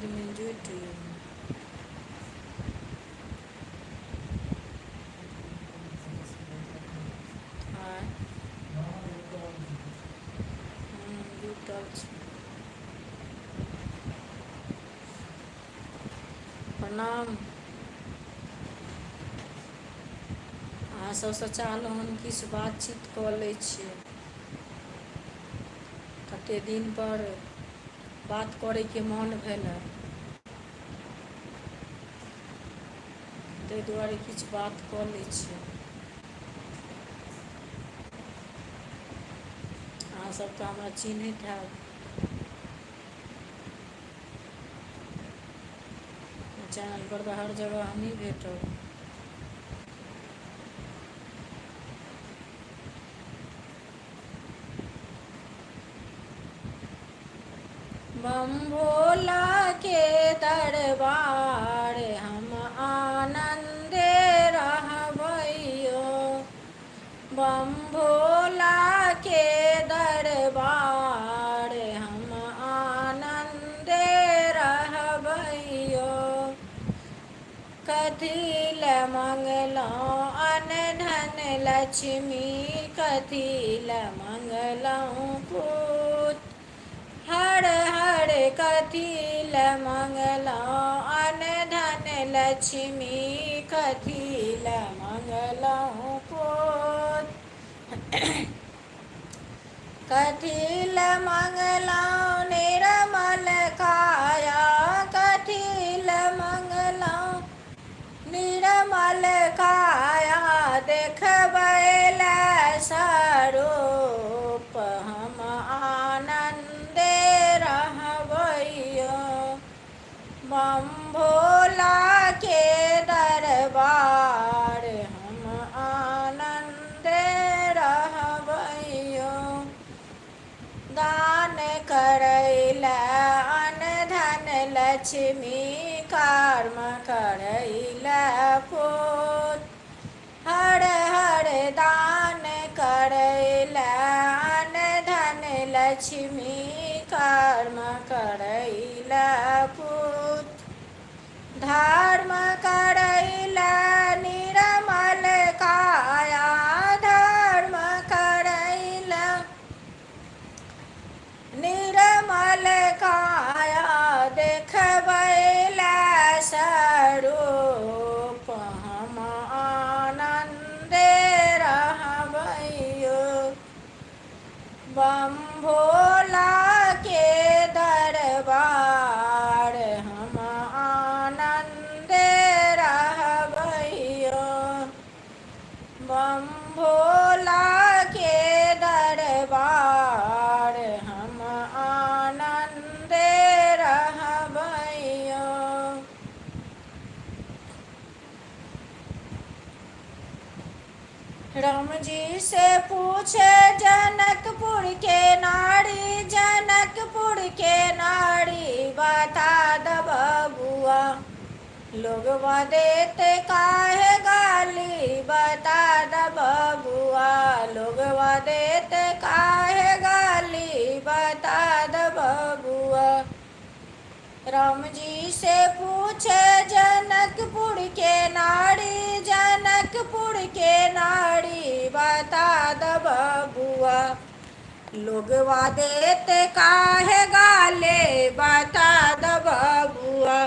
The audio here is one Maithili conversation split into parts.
आदमी जुटि गेल। आँय? हूँ जुटल छै। प्रणाम। अहाँ सभसँ चाहलहुँ हन किछु बातचीत कऽ लै छी। कते दिनपर बात करैके मोन भेल हँ। ताहि दुआरे किछु बात कऽ लै छी। अहाँसभ तऽ हमरा चिन्हैत हैब। चैनलपर तऽ हर जगह हमहीँ भेटब। बम भोलाके दरबार हम आनन्दे रहबैयो। बम भोलाके दरबार हम आनन्दे रहबैयो। कथी लए मङ्गलहुँ अनधन लक्ष्मी, कथी लए मङ्गलहुँ पूत। हर हर कथी लए मङ्गलहुँ अनधन लक्ष्मी, कथी लए मङ्गलहुँ पूत। कथी लए मङ्गलहुँ निर्मल काया, कथी लए मङ्गलहुँ निर्मल काया, देखबै लए सरूप हम आनन्दे रहबैयो। बम भोलाके दरबार हम आनन्दे रहबैयो। दान करै लए अनधन लक्ष्मी, कर्म करै लए पूत। हर हर दान करै लए अनधन लक्ष्मी, कर्म करै लए पूत। धर्म करै लए निरमल काया, धर्म करै लए निरमल काया, देखबै लए सरूप हम आनन्दे रहबैयो। बम भोलाके दरबार हम आनन्दे रहबैयो। बम भोलाके दरबार हम आनन्दे रहबैयो। रामजी से पूछे जनकपुर के नारी, जनकपुर के नारी, बता द बबुआ। लोगवा देते काहे गाली, बता द बबुआ। लोगवा देते काहे गाली, बता द बबुआ। रामजी से पूछे जनकपुर के नारी, जनकपुर के नारी, बता द बबुआ। लोगवा देते काहे गाले, बता द बबुआ।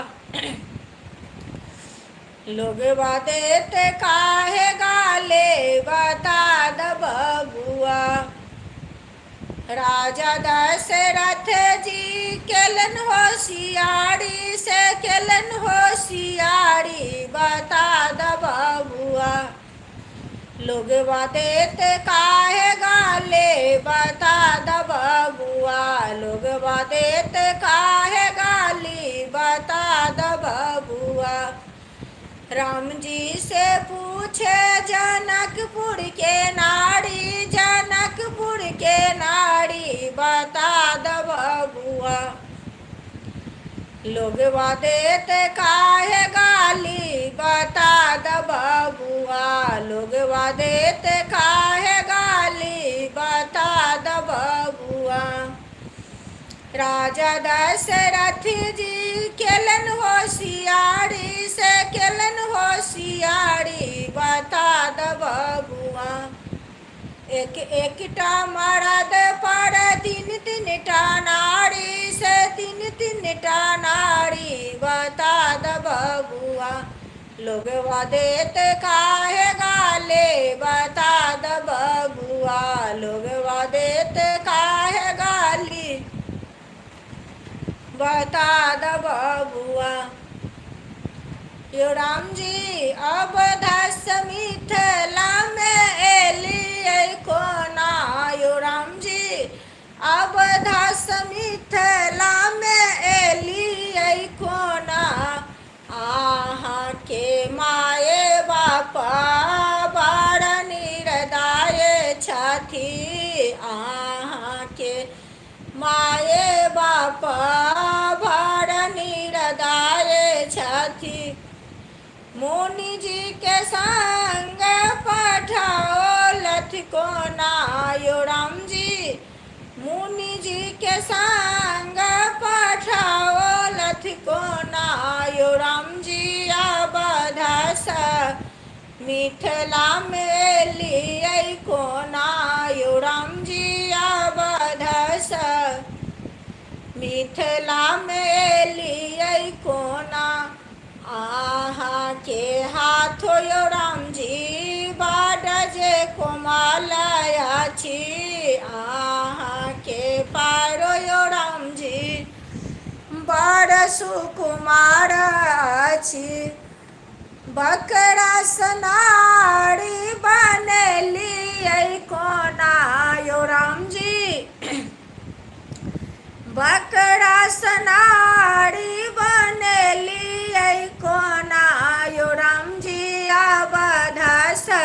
लोगवा देते काहे गाले, बता द बबुआ। राजा दशरथ जी केलन होशियारी से केलन होशियारी, बता द बबुआ। लोगवा देते काहे गाले, बता द बबुआ। लोगवा देते काहे गाली, बता द बबुआ। राम जी से पूछे जनकपुर के नारी, जनकपुर के नारी, बता द बबुआ। लोगवा देते काहे गाली, बता द बबुआ। लोगवा देते काहे गाली, बता द बबुआ। राजा दशरथ जी केलनि होशियारी से केलनि होशियारी बता दऽ बबुआ। एक एकटा मरद पर तीन तीनटा नारी से तीन तीनटा नारी बता दऽ बबुआ। लोगवा देत काहे गाले बता दऽ बबुआ लोगवा देत काहे गाली बता दऽ बबुआ। यो रामजी अवधस मिथिलामे एलियै कोना यो रामजी अवधस मिथिलामे एलियै कोना अहाँके माए बाप बड़ निर्दय छथि अहाँके माए बाप बड़ निर्दय छथि मुनिजीके संग पठौलथि कोना यौ रामजी मुनिजीके संग पठौलथि कोना यौ रामजी अवधसँ मिथिलामे एलियै कोना यौ रामजी अवधसँ मिथिलामे एलियै कोना अहाँके हाथ यौ रामजी बड जे कोमल अछि अहाँके पायरो यौ रामजी बड़ सुकुमार अछि बकरा सनारी बनेलियै कोना यौ रामजी बकरा सनारी बनेलियै कोना यौ रामजी अवधसँ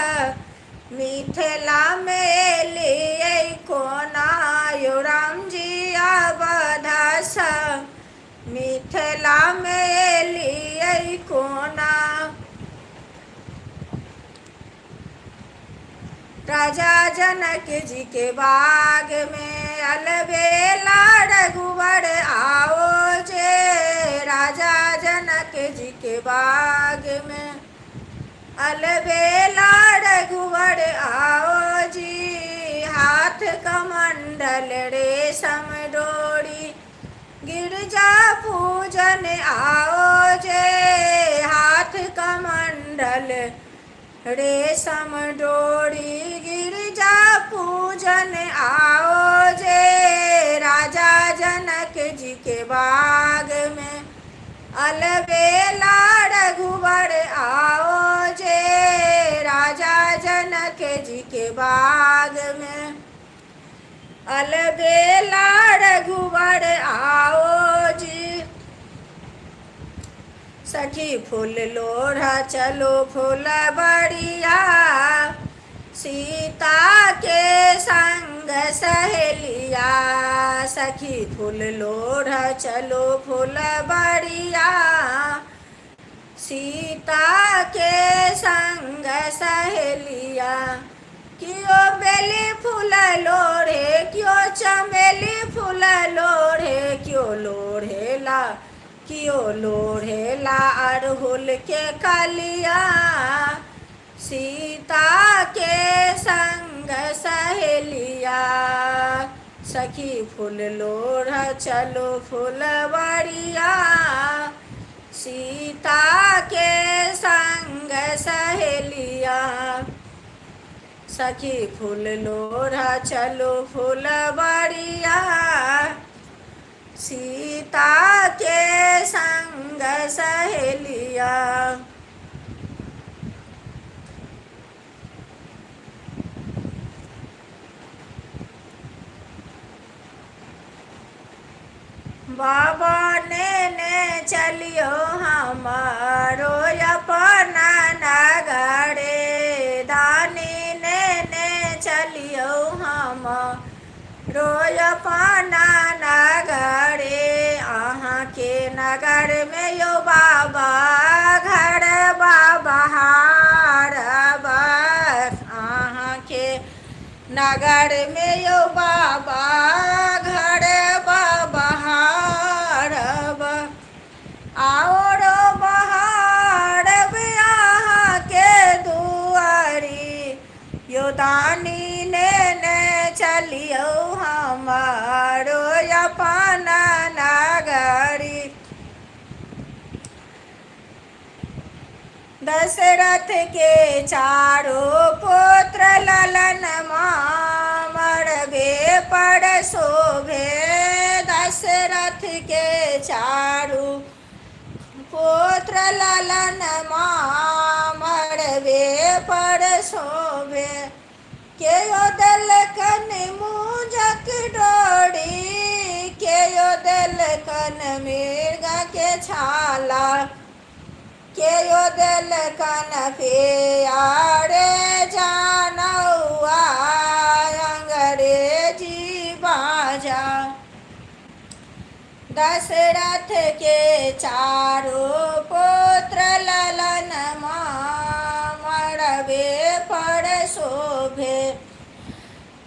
मिथिलामे एलियै कोना यौ रामजी अवधसँ मिथिलामे एलियै कोना। राजा जनक जी के बाग में अलबेला रघुवर आओ जे राजा जनक जी के बाग में अलबेला रघुवर आओ जी हाथ कमंडल रेशम डोरी गिरजा पूजन आओ जे हाथ कमंडल रेशम डोरी गिरजा पूजन आओ जे राजा जनक जी के बाग में अलबेला रघुवर आओ जे राजा जनक जी के बाग में अलबेला रघुवर आओ जी। सखी फूल लोढ़ा चलो फूल बड़िया सीता के संग सहेलिया सखी फूल लोढ़ा चलो फूल बड़िया सीता के संग सहेलिया कियो बेली फूल लोढ़े कियो चमेली फूल लोढ़े कियो लोढ़ेला कियो लोढ़ेला अड़हुल के कलिया सीता के संग सहेलिया सखी फूल लोढ़ चलो फुलवरिया सीता के संग सहेलिया सखी फूल लोढ़ चलो फुलवरिया सीता के संग सहेलिया। बाबा नेने चलियो हमारो अपना नगरे दानी नेने चलियो हम रोय अपना नगरे अहाँके नगरमे यौ बाबा घर बाबा हारब अहाँके नगरमे यौ बाबा घर बाबा दशरथ के चारो पुत्र ललन मड़बे पर शोभे। दशरथ के चारू पुत्र ललन मड़बे पर शोभे। केओ देलकन मूजक डोरी, केओ देलकन मृगके छाला, केओ देलकन पियारे जानौआ अंग्रेजी बाजा। दशरथ के चारो पुत्र ललन मड़बे पर शोभे।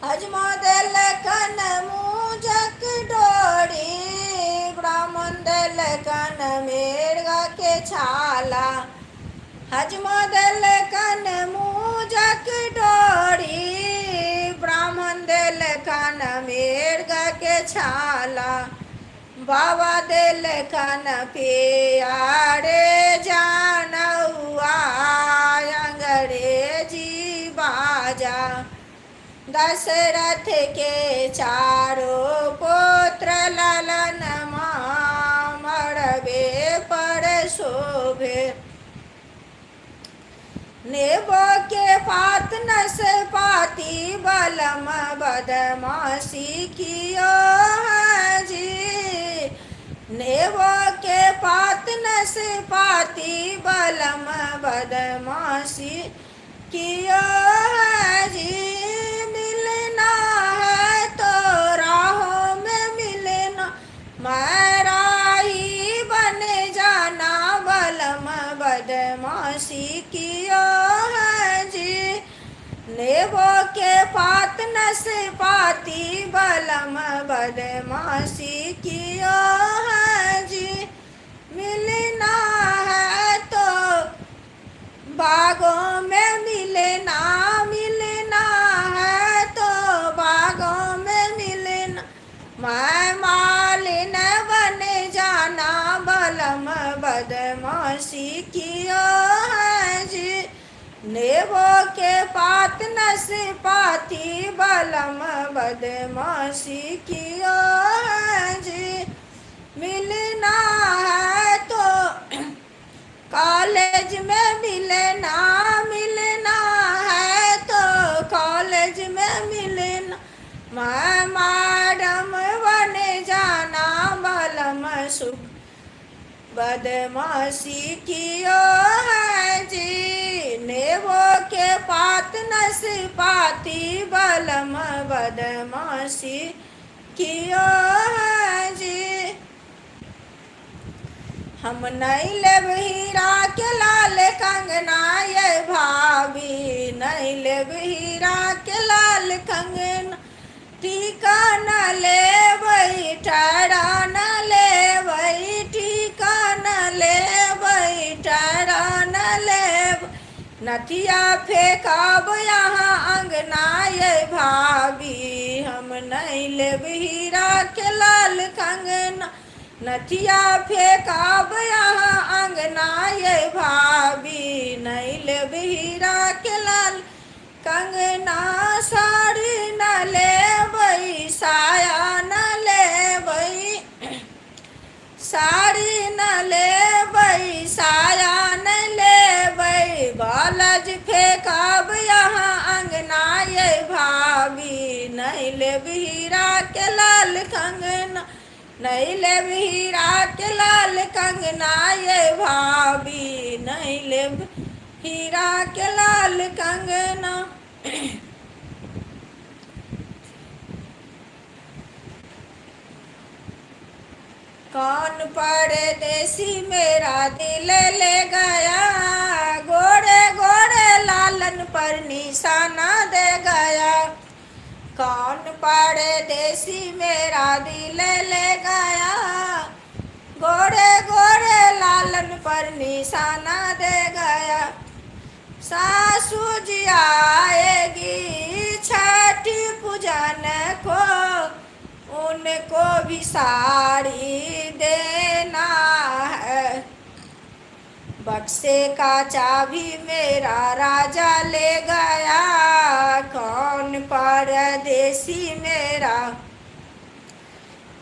हजमा देलकन मूजक डोरी, ब्राह्मण देलकन मृगके छाला, हजमा देलकन मूजक डोरी, ब्राह्मण देलकन मृगके छाला, बाबा देलकन पियारे जानौआ अंग्रेजी बाजा। दशरथ के चारो पुत्र ललन मड़बे पर शोभे। नेबो के पात नस पाती बलम बदमाशी कियो जी। नेबो के पात नस पाती बलम बदमाशी कियो जी। मिलना है तो राहों में मिलना, मैं राही बन जाना बलम बदमाशी कियो है जी। नेबो के पात नस पाती बलम बदमाशी कियो है जी। मिलना है तो बागों में मिलना, मिलना है तो बागों में मिलना, मैं मालिन बन जाना बलम बदमाशी कियो है जी। नेबो के पात नस पाती बलम बदमाशी कियो है जी। मिलना है तो कॉलेज में मिलना, मिलना है तो कॉलेज में मिलना, मैं मैडम बन जाना बलम सुख बदमाशी कियो है जी। नेबो के पात नस पाती बलम बदमाशी कियो है जी। हम नहीं लेब हीरा के लाल कंगना ये भाभी, नहीं लेब हीरा के लाल कंगना, टीका न लेबै टारा न लेबै, टीका न लेबै टारा न लेब, नथिया फेकब यहाँ अंगना ये भाभी, हम नहीं लेब हीरा के लाल कंगना, नथिया फेकब यहाँ अंगना ये भाभी, नहीं लेब हीरा के लाल कंगना, साड़ी न लेबै साया न लेबै, साड़ी न लेबै साया न लेबै, ब्लाउज फेकब यहाँ अंगना ये भाभी, नहीं लेब हीरा के लाल कंगना, नहीं लेब हीरा के लाल कंगना ये भाभी, नहीं लेब हीरा के लाल कंगना। कौन परदेसी मेरा दिल ले गया, गोरे गोरे लालन पर निशाना दे गया, कौन परदेसी मेरा दिल ले गया, गोरे गोरे लालन पर निशाना दे गया। सासू जी आएगी छठी पूजन को, उनको भी साड़ी देना है। बक्से का चाभी मेरा राजा ले गया, कौन परदेसी मेरा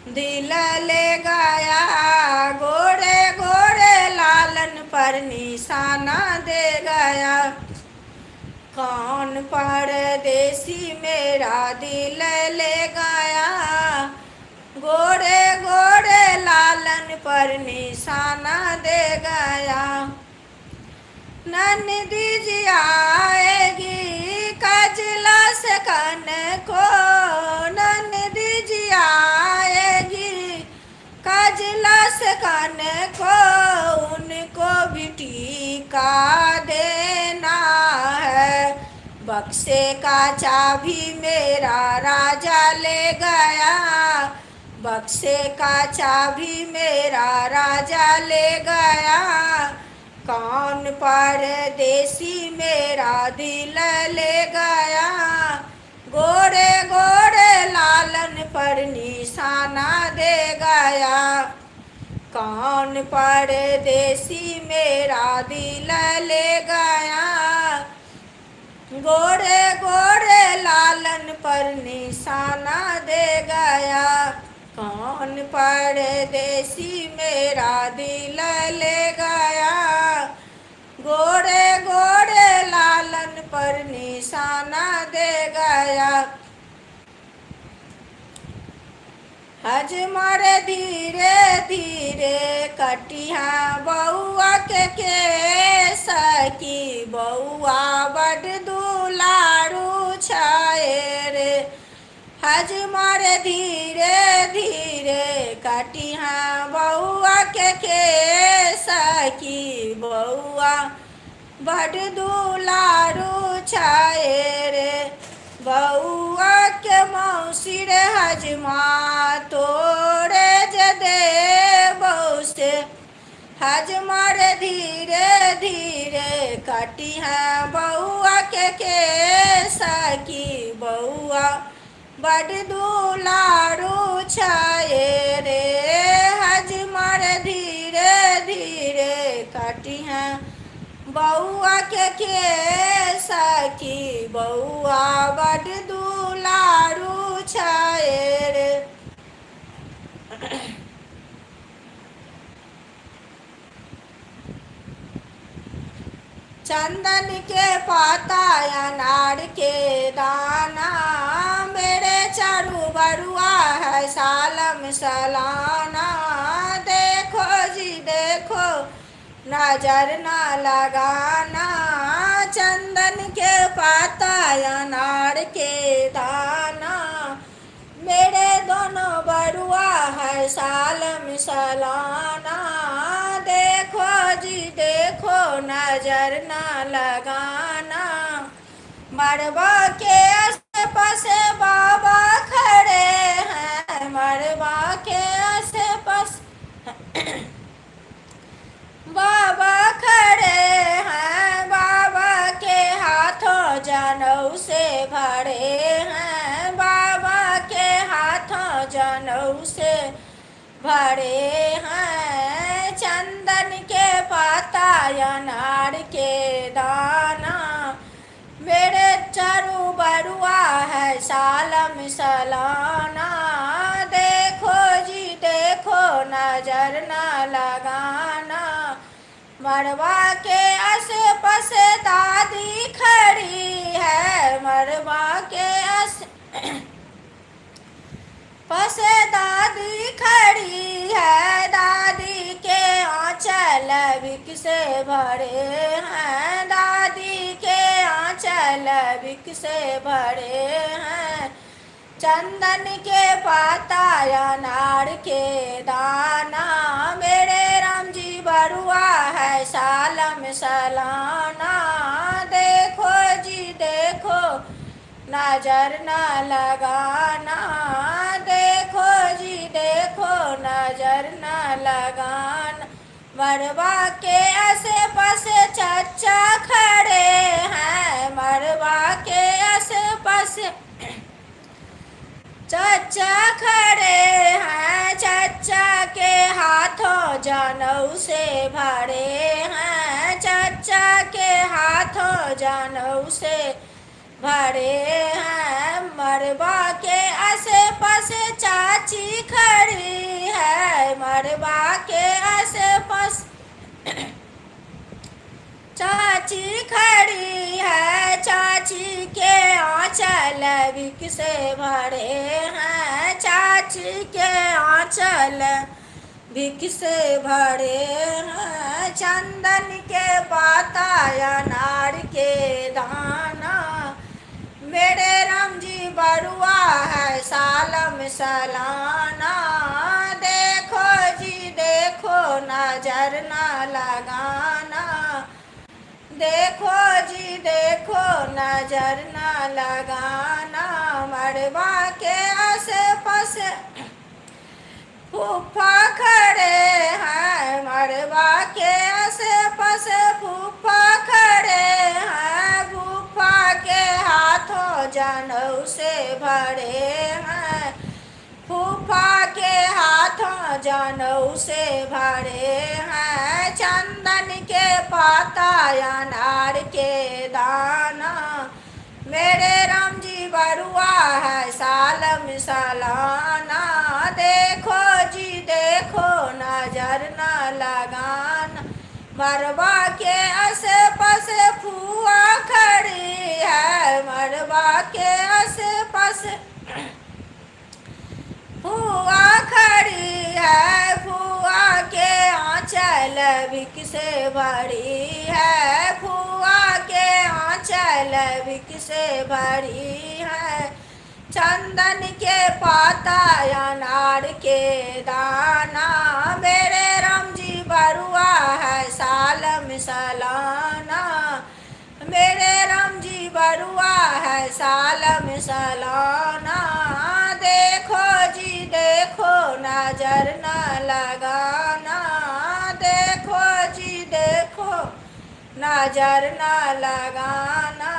दिल ले गया, गोरे गोरे लालन पर निशाना दे गया, कौन परदेसी मेरा दिल ले गया, गोरे गोरे लालन पर निशाना दे गया। ननदी जी आएगी कजला से कन को, ननदी जी आएगी कजला से कन को, उनको भी टीका देना है, बक्से का चाभी मेरा राजा ले गया, बक्से का चाभी मेरा राजा ले गया, कौन परदेसी मेरा दिल ले गया, गोरे गोरे लालन पर निशाना दे गया, कौन परदेसी मेरा दिल ले गया, गोरे गोरे लालन पर निशाना दे गया, कौन परदेसी मेरा दिल ले गया, गोरे गोरे लालन पर निशाना दे गया। हजमर धीरे धीरे कटिहा बउआ के केस की, बउआ बड दुलारू छै रे, हजमर धीरे धीरे कटिहा बउआ के केस की, बउआ बड दुलारू छै रे, बउआ के मौसी रे हजमा तोरे जे देबौ से, हजमर धीरे धीरे कटिहा बउआ के केस की, बउआ बड दुलारू छै रे, हजमर धीरे धीरे कटिहा बउआ के केस की, बउआ बड दुलारू छै रे। चंदन के पाता अनार के दाना, मेरे चारू बरुआ है सालम सलाना, देखो जी देखो नजर ना लगाना, चंदन के पाता अनार के दाना, मेरे दोनों बरुआ है सालम सलाना, देखो जी देखो नजर ना लगाना, मरबा के आसे पासे बाबा खड़े हैं, मरबा के आसे पास बाबा खड़े हैं, बाबा के हाथों जनऊ से भरे हैं, बाबा के हाथों जनऊ से भरे हैं, चंदन के पाता अनार के दाना, मेरे चारू बरुआ है सालम सलाना, देखो जी देखो नजर ना लगाना, मरवा के आसे पासे दादी खड़ी है, मरवा के आसे पासे दादी खड़ी है, दादी के आंचल बिक से भरे हैं, दादी के आंचल बिक से भरे हैं, चंदन के पाता अनार के दाना, मेरे राम जी बरुआ है सालम सलाना, देखो जी देखो नजर ना लगाना, देखो जी देखो नजर ना लगाना, मरवा के आसे पासे चाचा खड़े हैं, मरवा के आसे पासे चाचा खड़े हैं, चाचा के हाथों जनऊ से भरे हैं, बच्चा के हाथों जनऊ से भरे हैं। मरबा के आसे पासे चाची खड़ी है, मरबा के आसे पास चाची खड़ी है। चाची के आँचल बिक से भरे हैं, चाची के आँचल बिक से भरे हैं। चंदन के पाता अनार के दाना, मेरे राम जी बरुआ है सालम सलाना। देखो जी देखो नजर न लगाना, देखो जी देखो नजर न लगाना। मरबा के आसे पासे फूफा खड़े हैं, मरबा के आसे पासे फूफा खड़े हैं। फूफा के हाथों जनऊ से भरे हैं, फूफा के हाथों जनऊ से भरे हैं। चंदन के पाता अनार के दाना, मेरे राम जी बरुआ है सालम सलाना। देखो जी देखो नजर न लगाना। मरबा के आसे पासे फुआ खड़ी है, मरबा के आसे पासे फुआ खड़ी है। फुआ के आँचल बिक से भरी है, फुआ के आँचल बिक से भरी है। चंदन के पाता अनार के दाना, मेरे राम जी बरुआ है सालम सलाना। मेरे राम जी बरुआ है सालम सलाना। देखो जी देखो नजर न लगाना, देखो जी देखो नजर न लगाना।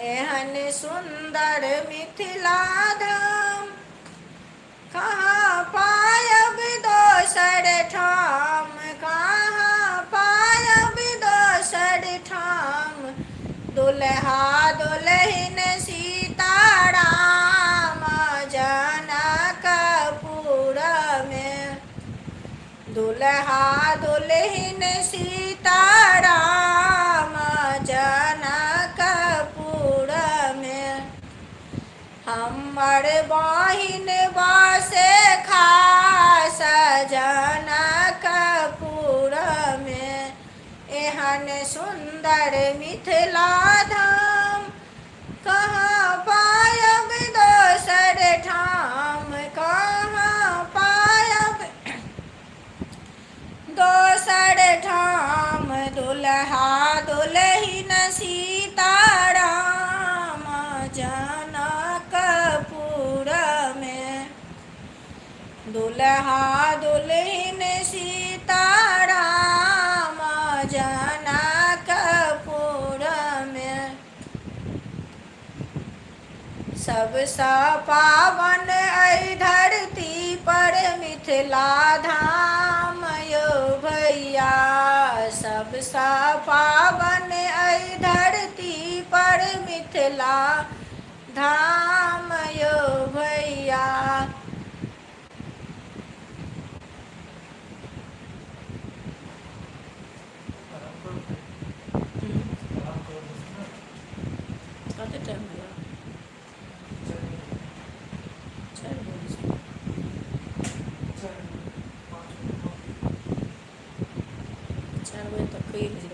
एहन सुन्दर मिथिला धाम कहाँ पायब दोसर ठाम, कहाँ पायब दोसर ठाम। दुल्हा दुल्हिन सीताराम जनकपुर में, दुल्हा दुल्हिन सीताराम जनकपुर में। हमर बहिन बसे खास जनकपुर में। एहन सुन्दर मिथिला धाम कहाँ पायब दोसर ठाम, कहाँ पायब दोसर ठाम। दुल्हा दुल्हिन सीताराम जनकपुर में, दुल्हा दुल्हिन सीताराम जनकपुर में। सबसँ पावन अइ धरती पर मिथिला धाम यौ भैया, सबसँ पावन अइ धरती पर मिथिला धाम यौ भैया। आराम करू। आराम करू ने। कते टाइम भेलै? 4 बजे। 4, 5। 4 बजे तक करि।